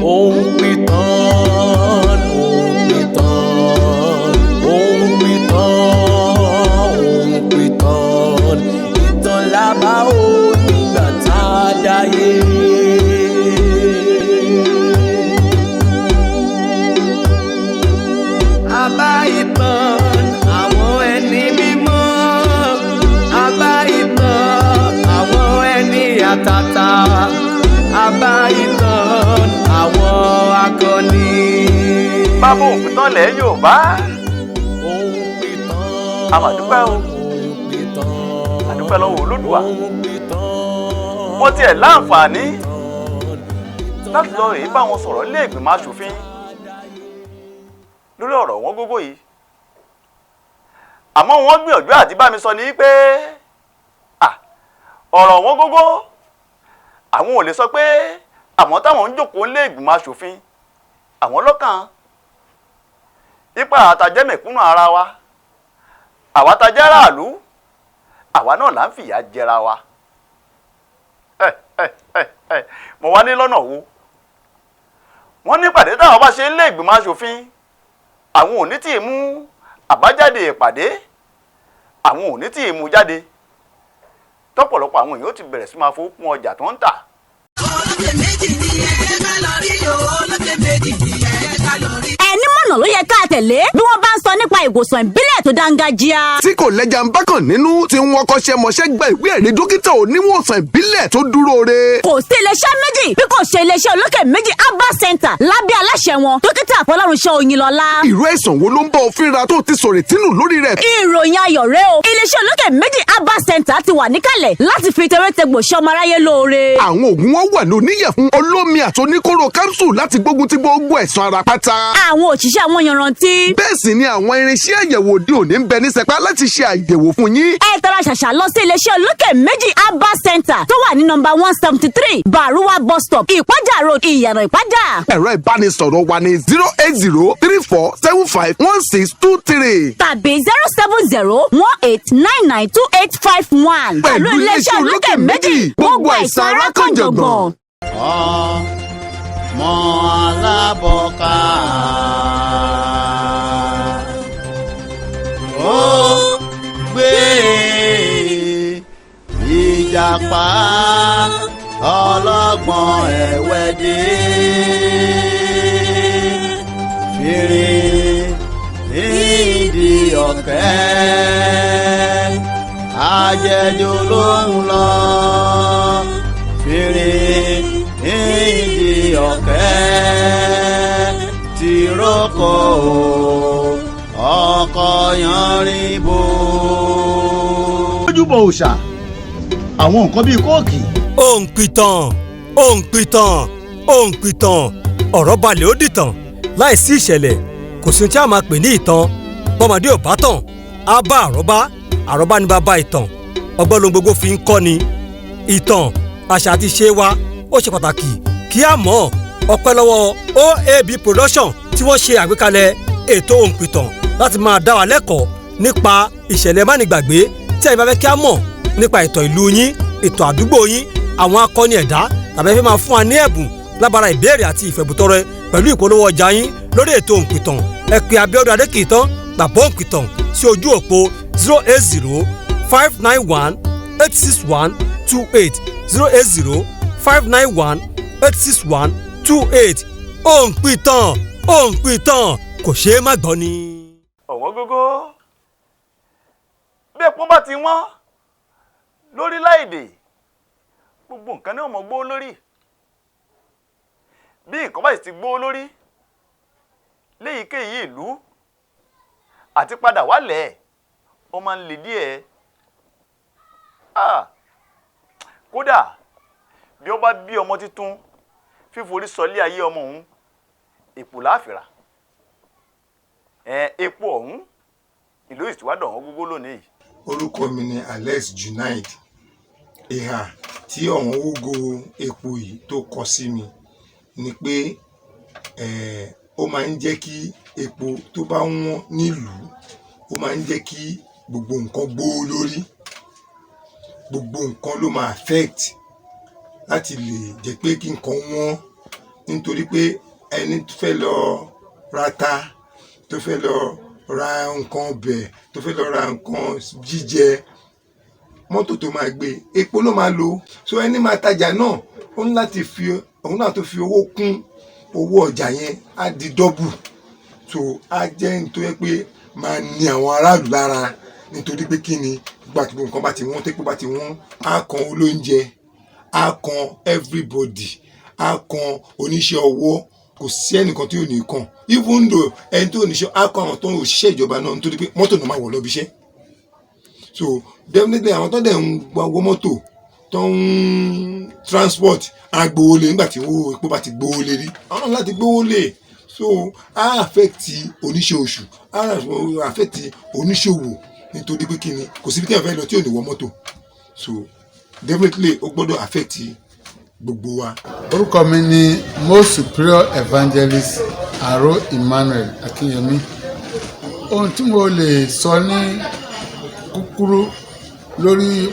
Òǹpìtàn, òǹpìtàn, òǹpìtàn, òǹpìtàn, ìtàn làbá ó nígbà tá a dáyé. Àbá ìtàn àwọn ẹni mímọ́, àbá ìtàn àwọn ẹni àtàtà, àbá ìtàn àwọn akọni. Bàbá òǹpìtàn ilẹ̀ Yorùbá, Òǹpìtàn, a mà dúpẹ́ o. Òǹpìtàn, A dúpẹ́ lọ́wọ́ Olódùà. Òǹpìtàn, Wọ́n tiẹ̀ láǹfààní láti lọ rèé bá wọn sọ̀rọ̀ ilé ìgbìmọ̀ aṣòfin lórí ọ̀rọ̀ wọn gógó yìí, àmọ́ wọ́n gbìyànjú àti bá mi sọ ní pé ọ̀rọ̀ wọn gógó, àwọn ò lè sọ pé àwọn táwọn ń jókòó ilé ìgbìmọ̀ aṣòfin àwọn lọ́kàn ipa àtàjẹ́ mẹ̀kúnnù ara wa, àwa tajẹ́ aráàlú, àwa náà là ń fìyà jẹra wa. Mo wá ní lọ́nà wo? Wọ́n ní ìpàdé táwọn bá ṣe ilé ìgbìmọ̀ aṣòfin, àwọn ò ní tí ì mú àbájáde ìpàdé, àwọn ò ní tí ì mú jáde, tọ́pọ̀lọpọ̀ àwọn èèyàn ó ti bẹ̀rẹ̀ sí máa fowó kún ọjà tó ń tà. Olókè méjì ni ẹ̀jẹ̀ ká lọ rí o, olókè méjì ni ẹ̀jẹ̀ ká lọ rí. Ẹni mọ̀nà ló yẹ ká tẹ̀lé bí wọ́n bá ń sọ nípa ìwòsàn ìbílẹ̀ tó dáńgájíá. Tí kò lẹ́jà ń bákàn nínú, tí wọ́n kọ́ṣẹ́ mọṣẹ́ gba ìwé ẹ̀rí dókítà oníwòsàn ìbílẹ̀ tó dúró re. Kò sí iléeṣẹ́ méjì bí kò ṣe iléeṣẹ́ Olókè Méjì Herbal Center lábẹ́ aláṣẹ wọn, Dókítà Fọlọ́runṣọ́ Oyinlọ́lá. Ìró àìsàn wo ló ń bọ́ ọ fínra tó ti sọ̀rọ̀ tínú lórí rẹ̀? Ìròyìn ayọ̀ rẹ o, iléeṣẹ́ Olókè Méjì Herbal Center ti wà níkàlẹ̀ láti fi tewétegbò ṣe ọmọ aráyé lóore. Àwọn oògùn wọn wà ní oníyẹ̀fun, olómi àti oníkóró capsule láti gbógun ti gbogbo ẹ̀sán ara pátá. Àwọn òṣìṣẹ́ àwọn yanrantí. Bẹ́ẹ̀ sì ni àwọn irinṣẹ́ àyẹ̀wò òde òní ń bẹ ní sẹpẹ́ láti ṣe àyẹ̀wò fún yín. Ẹ tara ṣàṣà lọ sí iléeṣẹ́ Olókè Méjì Herbal Center tó wà ní nọ́mbà 173, Baruwa Bus Stop, Ìpájà Road, Ìyànà Ìpájà. Ẹ̀rọ ìbánisọ̀rọ̀ wa ní 08034751623 tàbí 07018992851. Pẹ̀lú iléeṣẹ́ Olókè Méjì, gbogbo àìsàn ara kan jọ̀gbọ̀n. Ọmọ alábọ̀ká, ó gbé ìjàpá ọlọ́gbọ́n ẹ̀wẹ̀dẹ́ fèrè nídìí ọ̀kẹ́ ajẹjọ lóhùn lọ, fèrè nídìí ọ̀kẹ́ tìrókò ọkọ̀ yanrìnbó. Ojúbọ òòṣà, àwọn nǹkan bíi kóòkì. Òǹpìtàn, òǹpìtàn, òǹpìtàn, ọ̀rọ̀ balẹ̀ ó dìtàn. Láìsí ìṣẹ̀lẹ̀, kò sí ohun tí a máa pè ní ìtàn. Bọ́mọdé ò bá tàn, á bá àrọ́bá. Àrọ́bá ní bàbá ìtàn. Ọgbọ́n lohun gbogbo fi ń kọ́ ni. Ìtàn, àṣà àti ìṣe wa, ó ṣe pàtàkì kí a mọ̀. Ọpẹ́ lọ́wọ́ OAB Production tí wọ́n ṣe àgbékalẹ̀ ètò òǹpìtàn láti máa dá wa lẹ́kọ̀ọ́ nípa ìṣẹ̀lẹ̀ mánigbàgbé. Tí ẹ̀yin bá fẹ́ kí a mọ̀ nípa ìtàn ìlú yín, ìtàn àdúgbò yín, àwọn akọni ẹ̀dá, tàbí ẹ fẹ́ máa fún wa ní ẹ̀bùn lábara ìbéèrè àti ìfẹ̀bùtọrẹ pẹ̀lú ìpolówó ọjà yín lórí ètò òǹpìtàn, ẹ pè Abíọ́dún Adékìtàn, Bàbá Òǹpìtàn, sí ojú òpó 08059186128, 08059186128. Òǹpìtàn, òǹpìtàn, kò ṣeé má gbọ́ ni. Ọ̀wọ́n gógó, bí epo bá ti wọ́n lórílẹ̀‐èdè, gbogbo nǹkan ní ọmọ gbówó lórí. Bí nǹkan bá sì ti gbówó lórí léyìíkéyìí ìlú, àti padà wálẹ̀ ó máa ń le díẹ̀. Kódà bí ó bá bí ọmọ tuntun, fíforí sọlé ayé ọmọ òun, èpò láàfìrà ẹ epo ọ̀hún ìlú ìtìwádọ̀ ọ̀hún gógó lónìí yìí. Orúkọ mi ni Alex Junaid. Ìhà tí ọ̀wọ́n gógó epo yìí tó kọ sí mi ni pé ó máa ń jẹ́ kí epo tó bá wọ́n nílùú, ó máa ń jẹ́ kí gbogbo nǹkan gbówó lórí. Gbogbo nǹkan ló máa affect láti lè jẹ́ pé kí nǹkan wọ́n. Nítorí pé ẹni tó fẹ́ lọ ra ta, tó fẹ́ lọ ra nǹkan ọbẹ̀, tó fẹ́ lọ ra nǹkan jíjẹ, mọ́tò tó máa gbé, epo ló máa lò. So ẹni máa tajà náà, ó ní láti fi òun náà tó fi owó kún owó ọjà yẹn, á di double. So á jẹ́ nítorí pé máa ní àwọn aráàlú lára, nítorí pé kí ni, gbà tí nǹkan bá ti wọ́n, tépo bá ti wọ́n, á kan olóúnjẹ, á kan everybody, á kan oníṣẹ́ ọwọ́. Kò sí ẹnìkan tí ò ní kàn. Even though ẹni tó níṣẹ́, á kan àwọn tó ń òṣìṣẹ́ ìjọba náà, nítorí pé mọ́tò náà máa wọ̀ lọ bí iṣẹ́. So definitely, àwọn tó dẹ̀ ń gba owó mọ́tò tó ń transport á gbowó lé. Nígbà tí owó epo bá ti gbowó lé rí, àwọn náà láti gbowó lé. So á affect oníṣẹ́ oṣù, á affect oníṣòwò, nítorí pé kí ni, kò síbi tí èèyàn fẹ́ lọ tí ò ní wọ mọ́tò. So definitely, ó gbọ́dọ̀ affect gbogbo wa. Orúkọ mi ni Most Superior Evangelist Aro Emmanuel Akinyemi. Ohun tí mo lè sọ ní kúkúrú lórí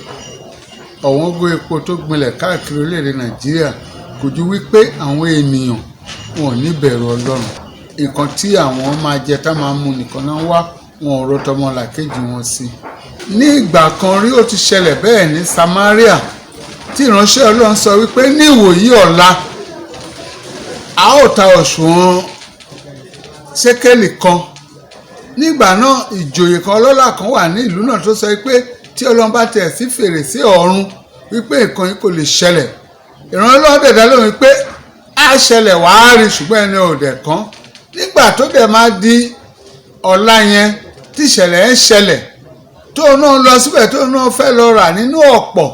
ọ̀wọ́ngógó epo tó gbilẹ̀ káàkiri orílẹ̀-èdè Nàìjíríà kò ju wípé àwọn ènìyàn wọn ò ní bẹ̀rù Ọlọ́run. Nǹkan tí àwọn máa jẹ tá máa mu nìkan náà wá, wọn ò ro tọmọlàkejì wọn sí. Ní ìgbà kan rí, ó ti ṣẹlẹ̀ bẹ́ẹ̀ ní Samaria, tí ìránṣẹ́ Ọlọ́run sọ wípé ní ìwòyí ọ̀la, a ó ta òṣùwọ̀n ṣékélì kan. Nígbà náà, ìjòyè kan ọlọ́lá kan wà ní ìlú náà tó sọ pé tí Ọlọ́run bá tẹ̀ sí fèrèsé ọ̀run, wípé nǹkan yìí kò lè ṣẹlẹ̀. Ìrànlọ́wọ́ dẹ̀dá lóhùn pé á ṣẹlẹ̀, wàá rí, ṣùgbọ́n ẹni ò dẹ̀ kán. Nígbà tó dẹ̀ máa di ọ̀la yẹn tí ìṣẹ̀lẹ̀ ń ṣẹlẹ̀, tóun náà lọ síbẹ̀, tóun náà fẹ́ lọ rà nínú ọ̀pọ̀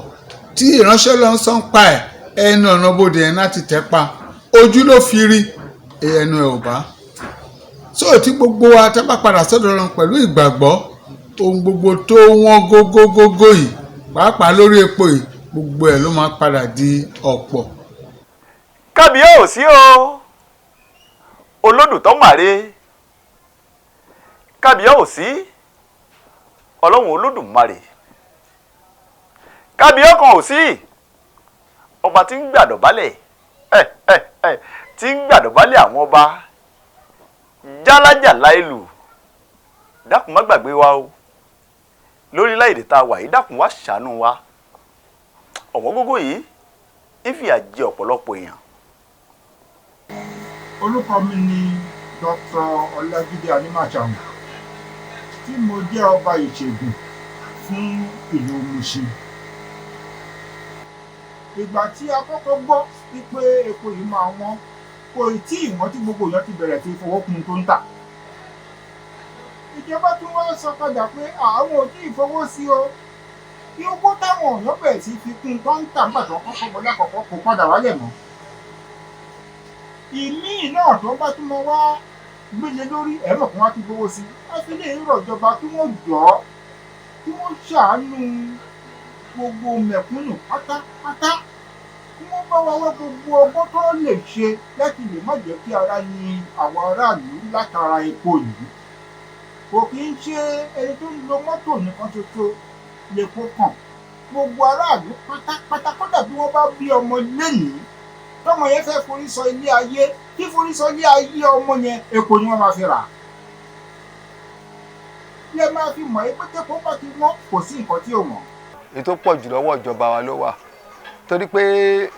tí ìránṣẹ́ lọ ń sọ ń pa ẹ̀, ẹnu ọ̀nà bodè yẹn láti tẹ́ pa, ojú ló fi rí, ẹnu ẹ̀ ò bá. So tí gbogbo wa tá bá padà sọ́dọ̀ Ọlọ́run pẹ̀lú ìgbàgbọ́, ohun gbogbo tó wọ́n gógógógó yìí, pàápàá lórí epo yìí, gbogbo ẹ̀ ló máa padà di ọ̀pọ̀. Kábíyèsí o, Olódùtọ́màre, kábíyèsí Ọlọ́run Olódùmarè, kábíyèkan ò sí, ọba tí ń gbàdọ̀bálẹ̀ ẹ ẹ ẹ tí ń gbàdọ̀bálẹ̀ àwọn ọba jálàjàlá ìlú, dákun má gbàgbé wa o lórílẹ̀‐èdè tá a wà yìí, dákun wá ṣàánú wa. Ọ̀wọ́n gógó yìí ń fìyà jẹ ọ̀pọ̀lọpọ̀ èèyàn. Orúkọ mi ni Dr. Ọlájídé Animashaun, tí mo jẹ́ ọba ìṣègùn fún ìlú Mushin. Ìgbà tí a kọ́kọ́ gbọ́ wípé epo yìí máa wọ́n, kò tí ì wọ́n tí gbogbo èèyàn ti bẹ̀rẹ̀ sí fowó kún tó ń tà. Ìjọba tí wọ́n sọ padà pé àwọn ò tí ì fowó sí o, bí owó táwọn èèyàn bẹ̀rẹ̀ sí fi kún tó ń tà nígbà tó kọ́kọ́ bọ́ lákọ̀ọ́kọ́ kò padà wálẹ̀ mọ́. Ìmíì náà tó bá tún mọ wá gbélé lórí ẹ̀rọ kan, wá tún gbowó sí i. Wọ́n fi lè rọ̀ ìjọba kí wọ́n jọ̀ọ́, kí wọ́n ṣàánú gbogbo mẹ̀kúnnù pátápátá, kí wọ́n bá wa wá gbogbo ọgbọ́n tó lè ṣe láti lè má jẹ́ kí ara ní àwọn aráàlú látara epo yìí. Kò kí ń ṣe ẹni tó ń lo mọ́tò nìkan ṣoṣo lèpo kàn, gbogbo aráàlú pátápátá. Kódà bí wọ́n bá bí ọmọ lénìí, tọmọ yẹn fẹ́ forí sọ ilé ayé, kí forí sọ ilé ayé ọmọ yẹn, epo ni wọ́n máa fi rà. Lẹ máa fi mọ̀ ẹ́ pé tẹ́kọ̀ọ́ bá ti wọ́n, kò sí nǹkan tí ò wọ́n. Èyí tó pọ̀ jù lọ́wọ́ ìjọba wa ló wà, torí pé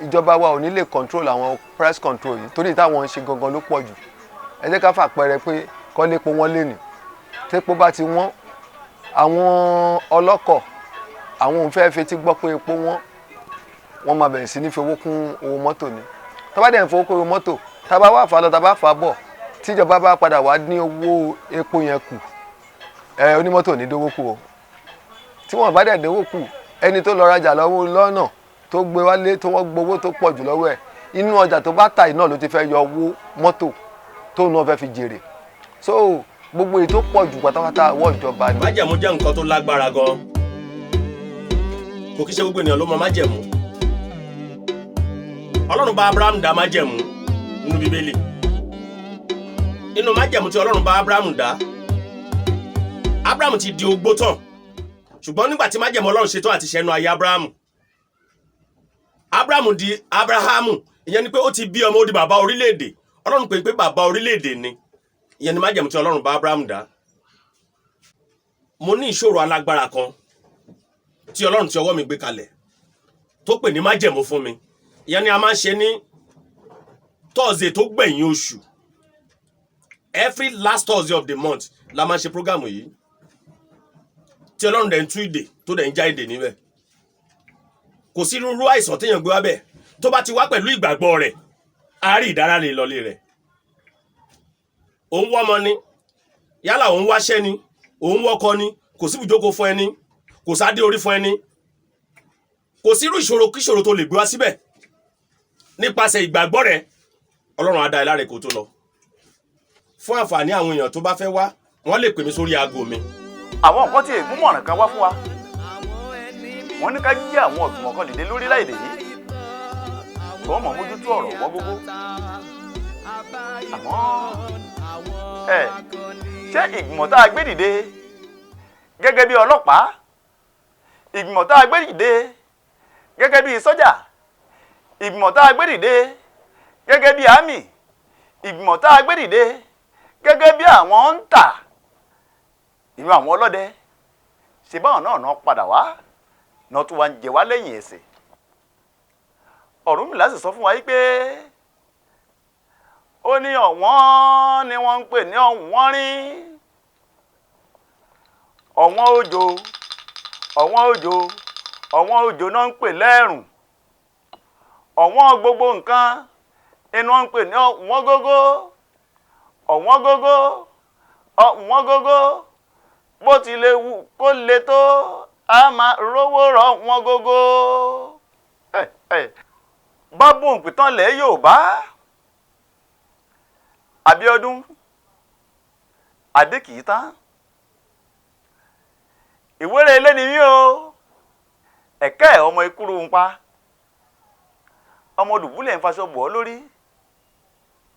ìjọba wa ò ní lè control àwọn price control yìí, torí táwọn ń ṣe gangan ló pọ̀ jù. Ẹ jẹ́ ká fàpẹẹrẹ pé kọ́lépo wọn lè ní tépo bá ti wọ́n, àwọn ọlọ́kọ̀, àwọn òun fẹ́ẹ́ fetí gbọ́ pé epo wọ́n, wọ́n máa bẹ̀rẹ̀ sí ní fi owó kún owó mọ́tò ni. Tó bá dẹ̀ ń fowó kún owó mọ́tò, tá a bá wà fà lọ, tá a bá fà bọ̀, tíjọba bá padà wá ní owó epo yẹn kù, ẹ onímọ́tò ò ní dówó kù o. Tí wọ́n bá dẹ̀ dówó kù, ẹni tó lọ rajà lọ́wọ́ lọ́nà tó gbé wálé, tó wọ́n gbowó tó pọ̀ jù lọ́wọ́ ẹ̀, inú ọjà tó bá tà náà ló ti fẹ́ yọ owó mọ́tò tó náà fẹ́ fi jèrè. So gbogbo èyí tó pọ̀ jù pátápátá, ọwọ́ ìjọba ni. Májẹ̀mú jẹ́ nǹkan tó lágbára gan. Kò kí ṣe gbogbo ènìyàn ló mọ májẹ̀mú. Ọlọ́run bá Abraham dá májẹ̀mú nínú Bíbélì. Nínú májẹ̀mú tí Ọlọ́run bá Abraham dá, Abraham ti di ogbó tán, ṣùgbọ́n nígbà tí májẹ̀mú Ọlọ́run ṣetán àti ṣẹnu ayé Abraham, Abraham di Abrahamu. Ìyẹn ni pé ó ti bí ọmọ, ó di bàbá orílẹ̀-èdè. Ọlọ́run pè é pé bàbá orílẹ̀-èdè ni. Ìyẹn ni májẹ̀mú tí Ọlọ́run bá Abraham dá. Mo ní ìṣòro alágbára kan tí Ọlọ́run ti ọwọ́ mi gbé kalẹ̀ tó pè ní májẹ̀mú fún mi. Ìyẹn ni a máa ń ṣe ní Thursday tó gbẹ̀yìn oṣù. Every last Thursday of the month la máa ń ṣe program yìí, tí Ọlọ́run dẹ̀ ń tú ìdè, tó dẹ̀ ń já ìdè níbẹ̀. Kò sí irú àìsàn téèyàn gbé wá bẹ̀, tó bá ti wá pẹ̀lú ìgbàgbọ́ rẹ̀, á rí ìdáralè lọlé rẹ̀. Òun wọ́mọ ni, yálà òun wáṣẹ́ ni, òun wọ́kọ ni, kò sí ibùjókòó fún ẹni, kò sádé orí fún ẹni, kò sí irú ìṣòro kíṣòro tó lè gbé wá síbẹ̀, nípasẹ̀ ìgbàgbọ́ rẹ̀, Ọlọ́run á dá ẹ láre kó tó lọ. Fún àǹfààní àwọn èèyàn tó bá fẹ́ wá, wọ́n lè pè mí sórí aago mi. Àwọn nǹkan tí ègúnmọ̀ràn kan wá fún wa, wọ́n ní ká jí àwọn ọ̀gbìnmọ̀ kan dìde lórílẹ̀‐èdè yìí tí wọ́n mọ̀ mójútó ọ̀rọ̀ wọ́n gbogbo. Àmọ́ ẹ ṣé ìgbìmọ̀ tá a gbé dìde gẹ́gẹ́ bí ọlọ́pàá, ìgbìmọ̀ tá a gbé dìde gẹ́gẹ́ bí sọ́jà, ìgbìmọ̀ tá a gbé dìde gẹ́gẹ́ bí àmì, ìgbìmọ̀ tá a gbé dìde gẹ́gẹ́ bí àwọn ń tà ìlú àwọn ọlọ́dẹ, ṣe báwọn náà náà padà wá náà tún wá ń jẹ wá lẹ́yìn ẹ̀sẹ̀? Ọ̀rúnmìlà sì sọ fún wa yìí pé ó ní ọ̀wọ́n ni wọ́n ń pè ní ọ̀wọ́n rín, ọ̀wọ́n òjò, ọ̀wọ́n òjò, ọ̀wọ́n òjò náà ń pè lẹ́rùn, ọ̀wọ́n gbogbo nǹkan inú wọn ń pè ní ọ̀wọ́n gógó, ọ̀wọ́n gógó, ọ̀wọ́n gógó, bó ti lè wù kó le tó, a máa rówó rọ̀ wọ́n gógó. Bábùn òpìtàn lẹ̀ Yorùbá, Abíọ́dún Adékìítán, ìwéré ilé ni mí o, ẹ̀kẹ́ ẹ̀ ọmọ ikúrú ń pa, ọmọ dùbúlẹ̀ ń faṣọ bọ̀ ọ́ lórí,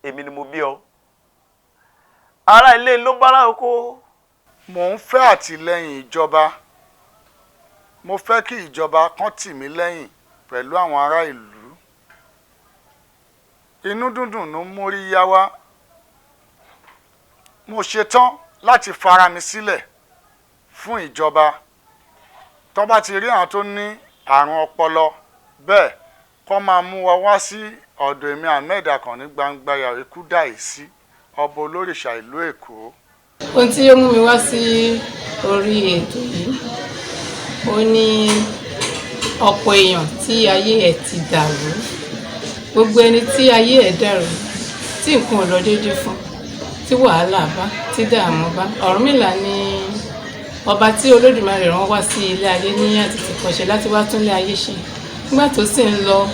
èmi ni mo bí ọ, ará ilé ló bára oko. Mò ń fẹ́ àtìlẹ́yìn ìjọba. Mo fẹ́ kí ìjọba kan tì mí lẹ́yìn pẹ̀lú àwọn ará ìlú. Inú dúndùn ló ń mórí yá wá. Mo ṣetán láti fara mi sílẹ̀ fún ìjọba. Tó bá ti rí àwọn tó ní àrùn ọpọlọ bẹ́ẹ̀, kó máa mú wa wá sí ọ̀dọ̀ èmi Ahmed Akànní Gbangba Ikúdàísí, ọba olórìṣà ìlú Èkó. Ohun tí ó mú mi wá sí orí ètò yìí, ó ní ọ̀pọ̀ èèyàn tí ayé ẹ̀ ti dàrú, gbogbo ẹni tí ayé ẹ̀ dàrú, tí nǹkan ò lọ déédéé fún, tí wàhálà bá, tí dààmú bá. Ọ̀rúnmìlà ni ọba tí Olódùmarè rán wá sí ilé ayé ní àtètèkọ́ṣe láti wá tún ilé ayé ṣe. Nígbà tó sì ń lọ,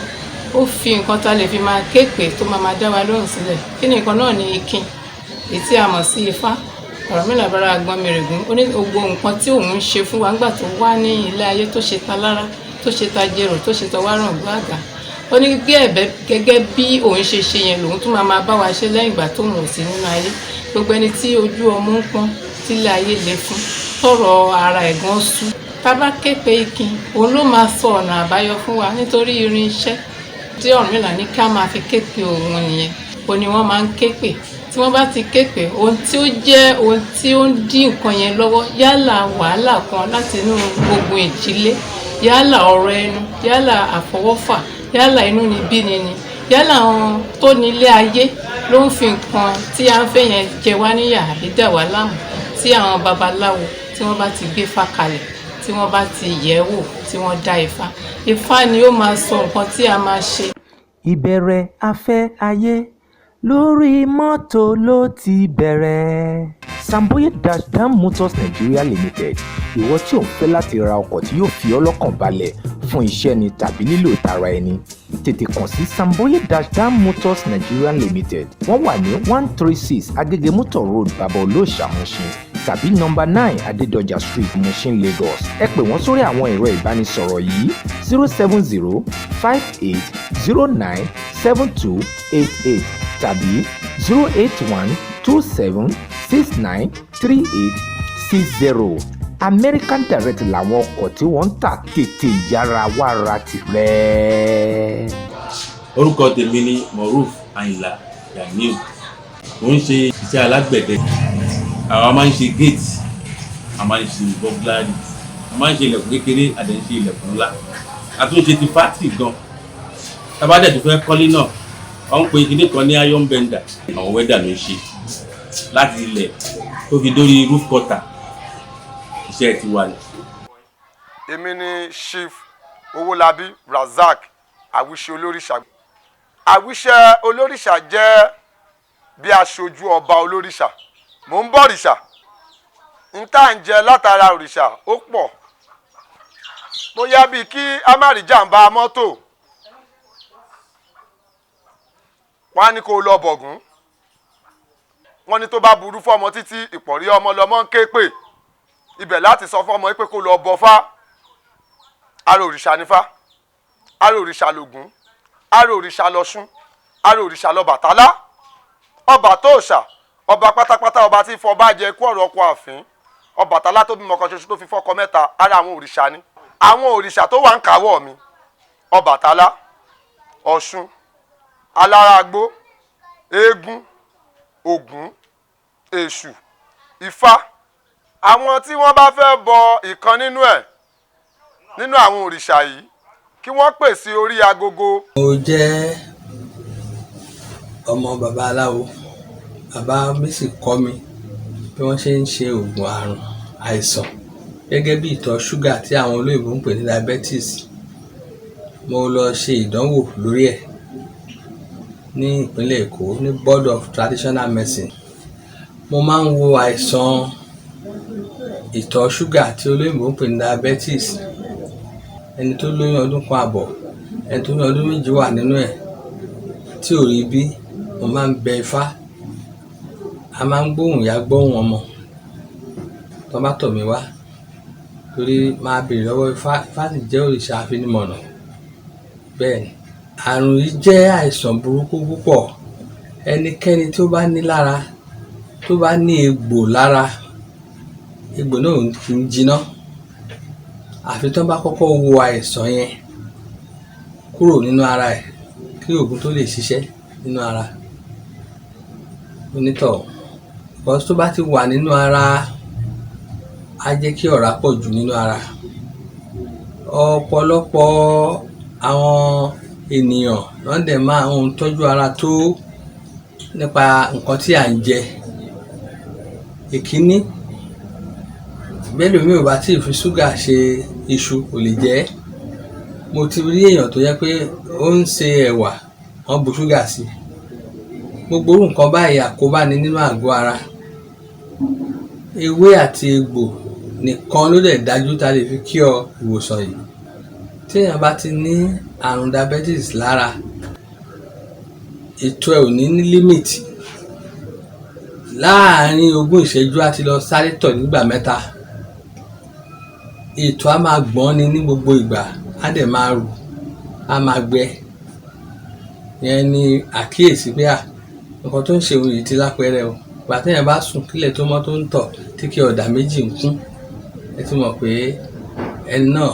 ó fi nǹkan tá a lè fi máa kéèpé tó máa máa dá wa lóhùn sílẹ̀. Kí ni nǹkan náà? Ní ikin, èyí tí a mọ̀ sí Ifá. Ọ̀rúnmìlà bára agbọ́n mèrègún, ó ní gbogbo nǹkan tí òun ń ṣe fún wa nígbà tó wá ní ilé ayé, tó ṣe ta lára, tó ṣe ta jẹrò, tó ṣe tọwárọ̀gbọ́ àgà, ó ní gẹ́gẹ́ gẹ́gẹ́ bí òun ṣe ṣe yẹn lòun tún máa máa bá wa ṣe lẹ́yìn ìgbà tóun ò sí nínú ayé. Gbogbo ẹni tí ojú ọmú ń pọ́n, tílé ayé le fún, tọrọ ara ẹ̀gán sú, tá bá ké pe ikin, òun ló máa sọ ọ̀nà àbáyọ fún wa, nítorí irinṣẹ́ tí Ọ̀rúnmìlà ní ká máa fi ké pe òun nìyẹn. Ó ní wọ́n máa ń ké pè. Tí wọ́n bá ti ké pè, ohun tí ó jẹ́ ohun tí ó ń dí nǹkan yẹn lọ́wọ́, yálà wàhálà kan láti inú gbogbo ìdílé, yálà ọ̀rọ̀ ẹnu, yálà àfọwọ́fà, yálà inú ni bíni ni, yálà àwọn tó nílé ayé ló ń fi nǹkan tí a ń fẹ́ yẹn jẹ wá níyà àbí dà wá láàmú, tí àwọn babaláwo tí wọ́n bá ti gbé fá kalẹ̀, tí wọ́n bá ti yẹ̀ wò, tí wọ́n dá ifá, ifá ni ó máa sọ nǹkan tí a máa ṣe. Ìbẹ̀rẹ̀ afẹ́ ayé lórí mọ́tò ló ti bẹ̀rẹ̀. Samboye Dash Dam Motors Nigeria Limited. Ìwọ tí ò ń fẹ́ láti ra ọkọ̀ tí yóò fi ọ́ lọ́kàn balẹ̀ fún iṣẹ́ ni tàbí lílò tara ẹni, tètè kàn sí Samboye Dash Dam Motors Nigeria Limited. Wọ́n wà ní 136 Agege Motor Road, Baba Olóòṣà, Mushin, tàbí nọ́mbà 9 Adédọjà Street, Mushin, Lagos. Ẹ pè wọ́n sórí àwọn ẹ̀rọ ìbánisọ̀rọ̀ yìí: 07058097288 tàbí 08127693860. American Direct làwọn ọkọ̀ tí wọ́n ń tà. Tètè yára wá ra tirẹ̀. Orúkọ tèmi ni Moruf Ayinla Ganiu. Mo ń ṣe iṣẹ́ alágbẹ̀dẹ. Àwa máa ń ṣe gate, a máa ń ṣe burglary, a máa ń ṣe ilẹ̀kùn kékeré, a dẹ̀ ń ṣe ilẹ̀kùn ńlá. A tún ṣe ti factory gan. Tá bá dẹ̀ tún fẹ́ kọ́lé náà, wọ́n ń pe kinní kan ní iron bender. Àwọn welder ló ń ṣe láti ilẹ̀ tó fi dórí roof cutter. Iṣẹ́ ti wà ní. Èmi ni Chief Owólabí Razak, Àwíṣe Olórìṣà. Àwíṣe Olórìṣà jẹ́ bí aṣojú ọba olórìṣà. Mò ń bọ̀rìṣà. N tá à ń jẹ látara òrìṣà ó pọ̀, bóyá bíi kí a má rí jàǹbá mọ́tò, wọ́n á ní kó lọ bọ̀gún. Wọ́n ní tó bá burú fọ́mọ títí, ìpọ̀rí ọmọ lọmọ ń ké pè ibẹ̀ láti sọ fọ́mọ pé kó lọ bọfá. Ara òrìṣà nífá, ara òrìṣà lògún, ara òrìṣà lọ́ṣún, ara òrìṣà lọ́bàtálá, ọba tó ṣà, ọba pátápátá, ọba tí fọba jẹ kú ọ̀rọ̀ ọkọ àfín, Ọbàtálá tó bímọ kan ṣoṣo tó fi fọ́kọ mẹ́ta. Ara àwọn òrìṣà ni. Àwọn òrìṣà tó wà ń káwọ́ mi: Ọbàtálá, Ọ̀ṣun, Alárágbó, eégún, Ògún, Èṣù, Ifá. Àwọn tí wọ́n bá fẹ́ bọ ìkan nínú ẹ̀, nínú àwọn òrìṣà yìí, kí wọ́n pè sí orí agogo. Mo jẹ́ ọmọ bàbá aláwo. Bàbá mi sì kọ́ mi bí wọ́n ṣe ń ṣe oògùn àrùn àìsàn gẹ́gẹ́ bí ìtọ̀ ṣúgà tí àwọn olóyìnbó ń pè ní diabetes. Mo lọ ṣe ìdánwò lórí ẹ̀ ní ìpínlẹ̀ Èkó ní Board of Traditional Medicine. Mo máa ń wo àìsàn ìtọ̀ ṣúgà tí olóyìnbó ń pè ní diabetes. Ẹni tó lóyún ọdún 1.5, ẹni tó lóyún ọdún 2 wà nínú ẹ̀ tí ò rí bí. Mo máa ń bẹ Ifá, a máa ń gbóhùn ìyá, gbóhùn ọmọ tó bá tọ̀ mí wá, torí máa béèrè lọ́wọ́ Ifá. Ifá sì jẹ́ òrìṣà afinimọ̀nà. Bẹ́ẹ̀ ni, àrùn yìí jẹ́ àìsàn burúkú púpọ̀. Ẹnikẹ́ni tó bá ní lára, tó bá ní egbò lára, egbò náà kì í jiná àfi tó bá kọ́kọ́ wo àìsàn yẹn kúrò nínú ara ẹ̀ kí oògùn tó lè ṣiṣẹ́ nínú ara onítọ̀hún, because tó bá ti wà nínú ara, á jẹ́ kí ọ̀rá pọ̀ jù nínú ara. Ọ̀pọ̀lọpọ̀ àwọn ènìyàn wọ́n dẹ̀ máa ń tọ́jú ara tó nípa nǹkan tí à ń jẹ. Ìkíní, bẹ́lòmíì ò bá tíì fi ṣúgà ṣe iṣu, kò lè jẹ ẹ́. Mo ti rí èèyàn tó jẹ́ pé ó ń ṣe ẹ̀wà, wọ́n bu ṣúgà sí i. Gbogbo irú nǹkan báyìí, àkóbá ni nínú àgọ́ ara. Ewé àti egbò nìkan ló dẹ̀ dájú tá a lè fi cure ìwòsàn yìí. Tí èèyàn bá ti ní àrùn diabetes lára, ètò ẹ̀ ò ní ní limit. Láàárín 20 ìṣẹ́jú, á ti lọ sáré tọ̀ nígbà mẹ́ta. Ìtọ̀ á máa gbọ̀n ni ní gbogbo ìgbà, á dẹ̀ máa rù, á máa gbẹ. Ìyẹn ni àkíyèsí pé à, nǹkan tó ń ṣe òun yìí ti lápẹẹrẹ o. Ìgbà téèyàn bá sùn kílẹ̀ tó mọ́, tó ń tọ̀ tí kí ọ̀dà méjì ń kún, ẹ ti mọ̀ pé ẹni náà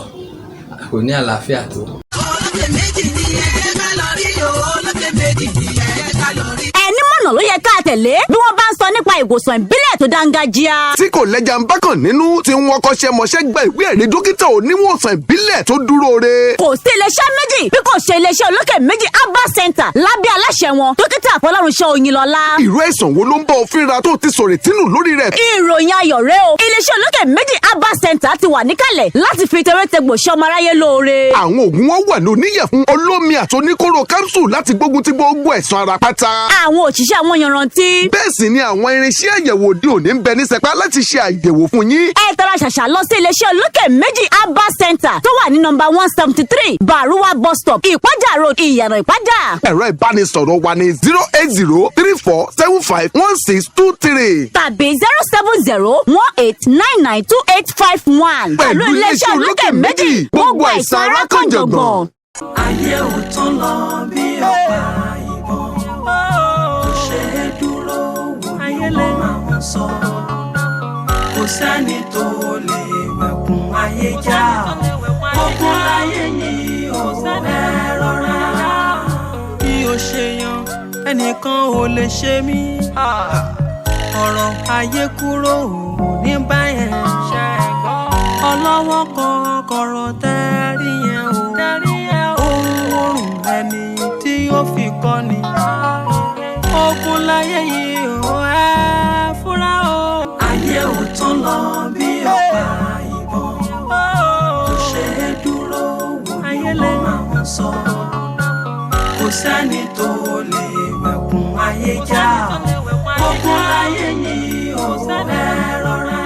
kò ní àlàáfíà tó. Olókè méjì ni ẹ jẹ́ ká lọ rí o. Olókè méjì ni ẹ jẹ́ ká lọ rí. Ẹni mọ̀nà ló yẹ ká tẹ̀lé bí wọ́n bá ń sọ nípa ìwòsàn ìbílẹ̀ tó dáńgájíá. Tí kò lẹ́jà ń bákan nínú, tí wọ́n kọ́ṣẹ́ mọṣẹ́ gba ìwé ẹ̀rí dókítà oníwòsàn ìbílẹ̀ tó dúró re. Kò sí iléeṣẹ́ méjì bí kò ṣe iléeṣẹ́ Olókè Méjì Herbal Center lábẹ́ aláṣẹ wọn, Dókítà Fọlọ́runṣọ́ Oyinlọ́lá. Ìró àìsàn wo ló ń bọ́ ọ fínra tó ti sọ̀rọ̀ tínú lórí rẹ̀? Ìròyìn ayọ̀ rẹ o, iléeṣẹ́ Olókè Méjì Herbal Center ti wà níkàlẹ̀ láti fi tewétegbò ṣe ọmọ aráyé lóore. Àwọn oògùn wọn wà ní oníyẹ̀fun, olómi àti oníkóró capsule láti gbógun ti gbogbo ẹ̀sán ara pátá. Àwọn òṣìṣẹ́ àwọn yanrantí. Bẹ́ẹ̀ sì ni àwọn irinṣẹ́ àyẹ̀wò òde òní ń bẹ ní sẹpẹ́ láti ṣe àyẹ̀wò fún yín. Ẹ tara ṣàṣà lọ sí iléeṣẹ́ Olókè Méjì Herbal Center tó wà ní nọ́mbà 173, Baruwa Bus Stop, Ìpájà Road, Ìyànà Ìpájà. Ẹ̀rọ ìbánisọ̀rọ̀ wa ní 08034751623. Tàbí 07018992851. Pẹ̀lú iléeṣẹ́ Olókè Méjì, gbogbo àìsàn ara kan jọ̀gbọ̀n. Ayé ò tán lọ bí ọ̀pá ìbọn kò ṣe é dúró wò ní wọ́n máa ń sọ. Kò sẹ́ni tó lè wẹ̀kùn ayé já. Ogun láyé yìí ò, ẹ rọra. Ẹnìkan ò lè ṣe mí. Ọ̀rọ̀ ayé kúrò ní báyẹn. Ọlọ́wọ́ kan kọ̀rọ̀ tẹ́rí yẹn o. Ohun orùn ẹni tí ó fi kọ́ ni. Ogun láyé yìí ò ẹ́ fúnra o. Ayé ò tán lọ bí ọ̀pá ìbọn. Kò ṣe é dúró wò ní wọ́n máa ń sọ. Kò sẹ́ni tó lè wẹ̀kùn ayé já. Ogun láyé yìí ò ẹ́ rọra.